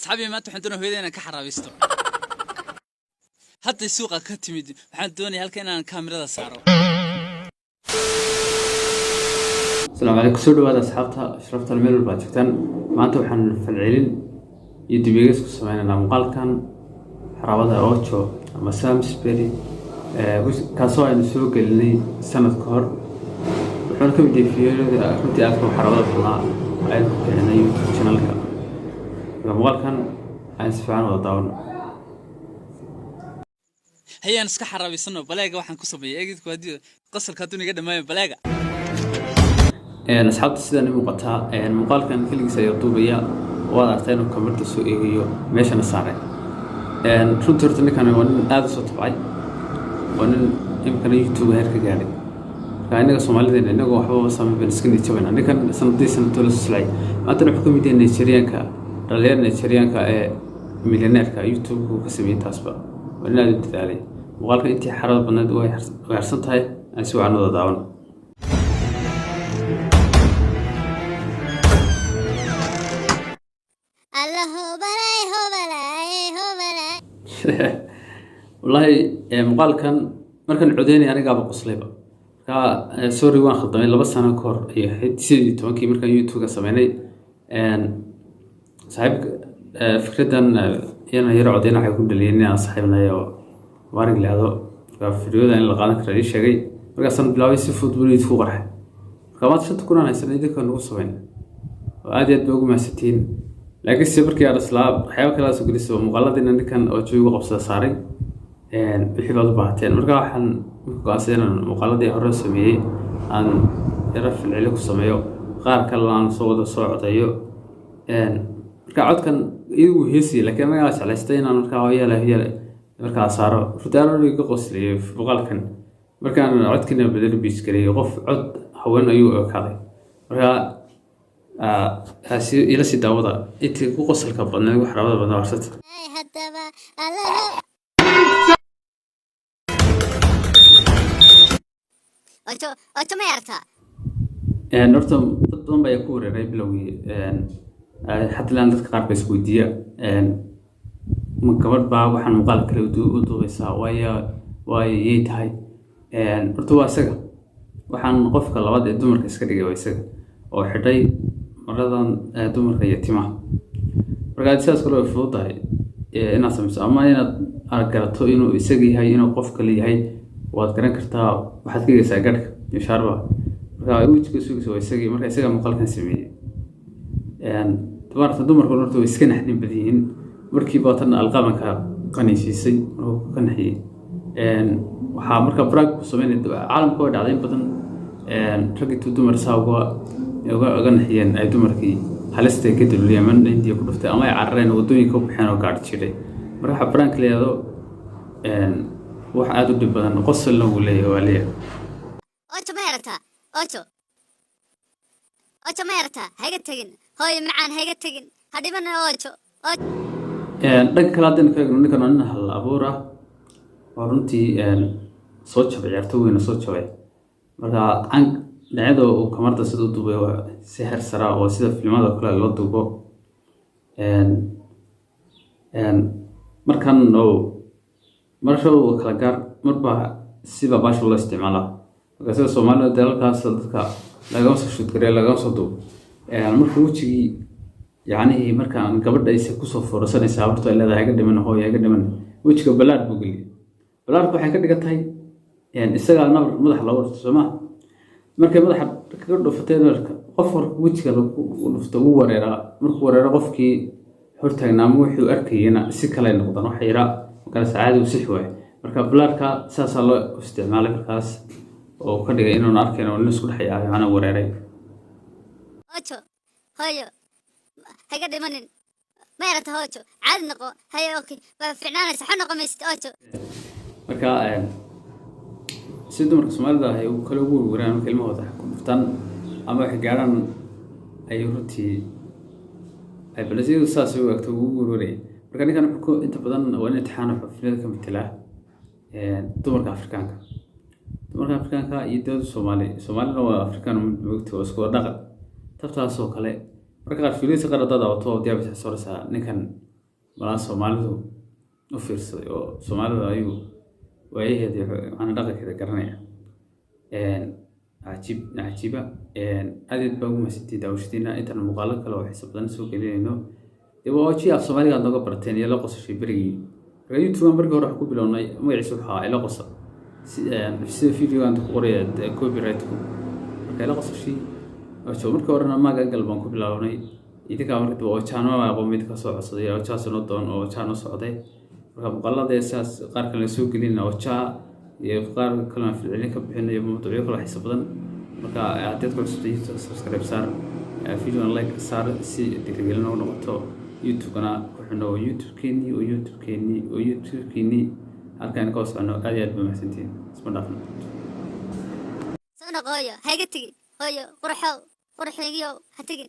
Asxaabii, maanta waxaan doonaya hooyada inaan ka xaraabisto. Hadday suuqa ka timid, waxaan doonaya halka inaan kaamirada saaro. Asalaamu calaykum, soo dhawaada asxaabta sharafta, meel walba aad joogtaan. Maanta waxaan falcelin iyo dib eegis ku sameynaynaa muuqaalkan xaraabada Ojo ama Samsberry, kaasoo aynu soo gelinay sanad ka hor. Wuxuuna ka mid yahay fiyoorada runtii aadka u xaraabada badnaa aynu ku kicinay YouTube channelka. Marka muuqaalkan aan si fiican wada daawano. Hayaan iska xaraabisano. Baleega waxaan ku sameeyay eegidku haddii qosolka hadduu naga dhamaayo baleega. Asxaabta, sidaan i muuqataa, muuqaalkan keligiis ayaa duubaya. Waad aragtaa inuu kamarada soo eegayo, meeshana saaray. Runtii horta ninkan waa nin aada u soo tabcay, waa nin imikana YouTube heer ka gaadhay. Marka innaga Soomaalideena, innagoo waxbaba samayn baan iska niyad. Ninkan sanadii sanadoo la soo silcay, maantana wuxuu ka mid yahay Nigerianka, dhalinyar Nigerianka ee milyaneerka YouTube-ka uu ka sameeyey. Taasba waa nin aada u dadaalay. Muuqaalka intii xarada badnayd way harsan tahay, aan si wacan wada daawan. Alla hobalay hobalay hobalay. Wallaahi, muuqaalkan markaan codeynaya anigaaba qoslayba. Marka sorry, waan khaldamay. 2 sano ka hor ayay ahayd, 18-kii markaan YouTube-ka sameynay. Saaxiib, fikraddan iyana yaro codeyna waxay ku dhaliyeen inaan saaxiibnay oo maarig lahado. Marka fideoda in la qaadan kara ii sheegay, markaasaan bilaabay. Si fudud buu ku qarxay. Marka maanta 5,000 aan haysanay, idinka nagu sameyn oo aad iyo aad ba ugu mahadsantihiin. Laakiin se markii aan islaa waxyaaba kala soo gelisay oo muuqaaladiina ninkan oo joogu qabsada saaray, wixii baad u baahateen. Marka waxaan marka go'aansaday inaan muuqaaladii hore sameeyey aan yaro filcili ku sameeyo, qaar kalena aan soo wada soo codeeyo. Marka codkan iyagu heesayay, laakiin anagaa jeclaystay inaan markaa hoyale hoyale markaa saaro. Runtii anoo iga qosliyay muuqaalkan. Markaan codkiina bedel biis gareeyay, qof cod haween ayuu ekaaday. Marka ila sii daawada intii ku qosolka badnayd, ugu xaraabada badnaa warsata. Haddaba alla Ojo, Ojo, ma yartaa? Horta dad badan baa ku wareeray bilowgii. Xataa ilaan dadka qaar ba isweydiiya, ma gabadh baa waxaan muuqaal kale u duubaysaa? Waayo yay tahay? Horta waa isaga. Waxaan qofka labaad ee dumarka iska dhigay waa isaga oo xidhay maradan dumarka iyo timaha. Marka sidaas kale way fududahay inaad samayso ama inaad aad garato inuu isaga yahay, inuu qof kale yahay waad garan kartaa. Waxaad ka egeysaa garhka iyo shaarbaha. Marka wejiga sugaysa waa isagii. Marka isaga muuqaalkan sameeyey. Maarata, dumarku horta way iska naxdin badan yihiin. Markiiba tan alqabanka qanaysiisay markuu ka naxiyey. Waxaa marka brag ku sameynay caalamka way dhacday in badan, rag intuu dumar saa uga naxiyeen ay dumarkii halista ka dululiyeen ama Hindiya ku dhuftay ama ay carareen, waddooyinka u baxeen oo gaadh jiray. Marka waxa prank la yidhaahdo wax aada u dhib badan, qosolna wuu leeyahay, waa leeyahay. Ojo, ma yartaa? Ojo, Ojo, ma yartaa? Hayga tegin, hooyo macaan, hayga tegin, ha dhimana, Ojo, Ojo. Dhanka kale haddaynu ka eegno, ninkan waa nin hal abuur ah oo runtii soo jabay, ciyaarto weyn oo soo jabay. Marka can dhinacyada uu kamarada sida u duubay waa si heer sare ah oo sida filimada kale loo duubo. Markan oo marasha uu kala gaar marba siba baasha loo isticmaalaa. Marka sida Soomaalida dalalkaas dadka lagama soo shoot gareeyo, lagama soo duubo. Marka wejigii, yacnihii, markaan gabadha ayse kusoo furasanaysaa, horta ay leedahay "Iga dhiman, hooyo, iga dhiman," wejiga balaar buu geliyay. Balaarku waxay ka dhigan tahay isagaa nabar madaxa looga dhufto, soo ma? Markay madaxa kaga dhufatay nabarka, qof warka wejiga lagu dhufto wuu wareeraa. Markuu wareero, qofkii hortaagnaa ama wuxuu arkayena si kale noqdaan, waxa yaraa markaas caadi uu sixi waayo. Marka balaarka saasaa loo isticmaalay markaas oo ka dhigay inuun arkayn oo nin isku dhex yaacay, macnaa wareeray. Ojo, hooyo, hayga dhimanin, ma yarata? Hoojo, caadi noqo. Haye, okay, waa fiicnaanaysa, xo noqo maysid, Ojo. Marka si dumarka Soomaalida ay kale ugu werweraan marka ilmahooda ku dhuftaan ama waxay gaadhaan ay runtii ay balse saas u egto ugu werweraya. Marka ninkan wuxuu ku inta badan waa in imtixaan, wuxuu filimada ka metelaa dumarka Afrikaanka, dumarka Afrikaanka iyo dowladda Soomaali. Soomaalina waa Afrikaan, moogta, waa isku wada dhaqan tabtaasoo kale. Marka qaar filimada qaar haddaad daawato, diyaabis soraysaa ninkan. Malaa Soomaalidu u fiirsaday oo Soomaalida ayuu waayaheeda iyo macnaa dhaqankeeda garanaya. Cajiib cajiiba. Aad aad baa ugu mahadsantihiin daawashadiina. Intaan muuqaalo kale oo xiiso badan soo gelinayno, dee waa oji af Soomaaliga aad nooga barteen iyo la qosashay berigii. Marka YouTube markii hore waxaan ku bilownay, magaciisa wuxuu ahaa Ila Qosa, sida videogan ku qoraya copyright-ku. Marka Ila Qosashay ojo markii horena magagal baan ku bilownay. Idinkaa marka dambe ojaano aqoon mid ka soo codsaday, ojaas noo doon oo ojaa noo socday. Marka muuqaalada sidaas qaar kale soo gelina, ojaa iyo qaar kalena falcelin ka bixinayo, mawduucyo kale xiiso badan. Marka haddaad ku cusubtay YouTube, subscribe saar, videogan like saar si dhiirigelin ugu noqoto. YouTube-kana ku xidhno oo YouTube-keenii oo YouTube-keenii oo YouTube-keenii halkaan ka socono. Aad iyo aad baa mahadsantihiin, isma dhaafno. Soo noqo, hooyo, ha iga tegin. Hooyo, qurxow, qurxaygiyow, ha tegin.